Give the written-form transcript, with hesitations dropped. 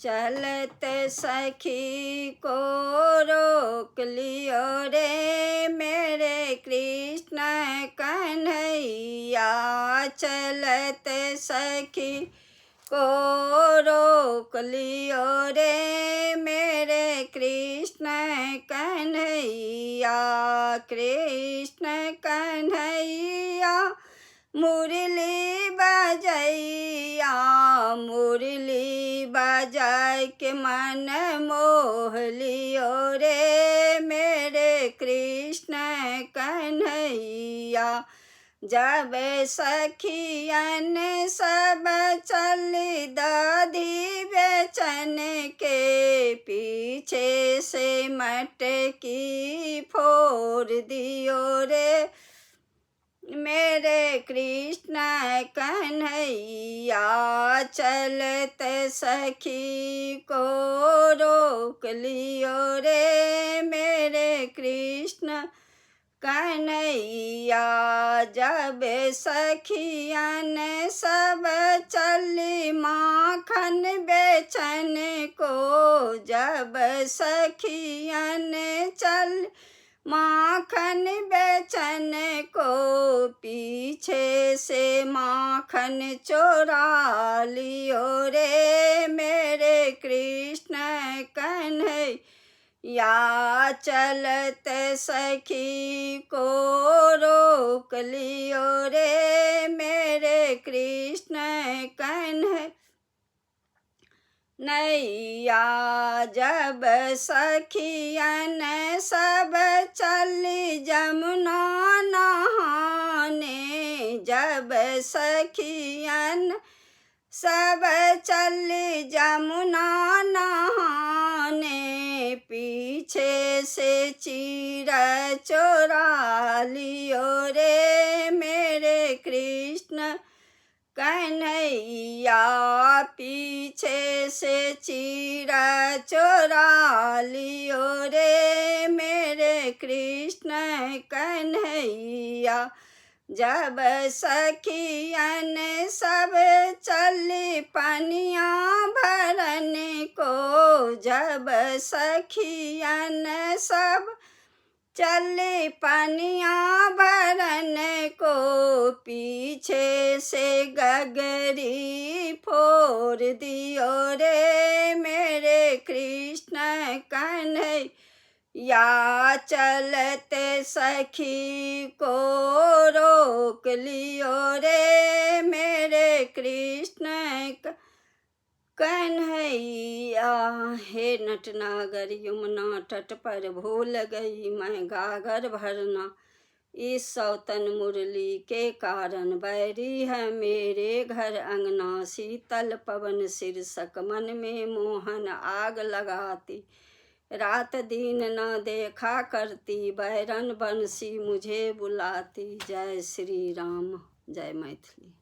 चलत सखी को रोक लियो रे मेरे कृष्ण कन्हैया। चलत सखी को रोक लियो रे मेरे कृष्ण कन्हैया। कृष्ण कन्हैया मुरली बजैया, मुरली बजाय के मन मोह लियो रे मेरे कृष्ण कन्हैया। जब सखियन सब चली दधी बेचन के, पीछे से मटकी फोड़ दियो रे मेरे कृष्ण कन्हैया। चलत सखी को रोक लियो रे मेरे कृष्ण कन्हैया। जब सखियन सब चली माखन बेचन को, जब सखियन चल माखन बेचन को, पीछे से माखन चोरा लियो रे मेरे कृष्ण कन्हैया। चलत सखी को रोक लियो रे मेरे कृष्ण कन्हैया। जब सखियन सब चली जमुना नहाने, जब सखियन सब चली जमुना नहाने, पीछे से चीर चोरा लियो रे मेरे कृष्ण कन्हैया। पीछे से चीर चोरा लियो रे मेरे कृष्ण कन्हैया। जब सखियन सब चली पनिया भरन को, जब सखियन सब चली पनिया भरन को, पीछे से गगरी फोड़ दियो रे मेरे कृष्ण कन्हैया। चलत सखी को रोक लियो रे मेरे कृष्ण कन्हैया। हे नटनागर यमुना तट पर भूल गई मैं गागर भरना, इस सौतन मुरली के कारण बैरी है मेरे घर अंगना। शीतल पवन शीर्षक मन में मोहन आग लगाती, रात दिन न देखा करती, बैरन बंसी मुझे बुलाती। जय श्री राम, जय मैथिली।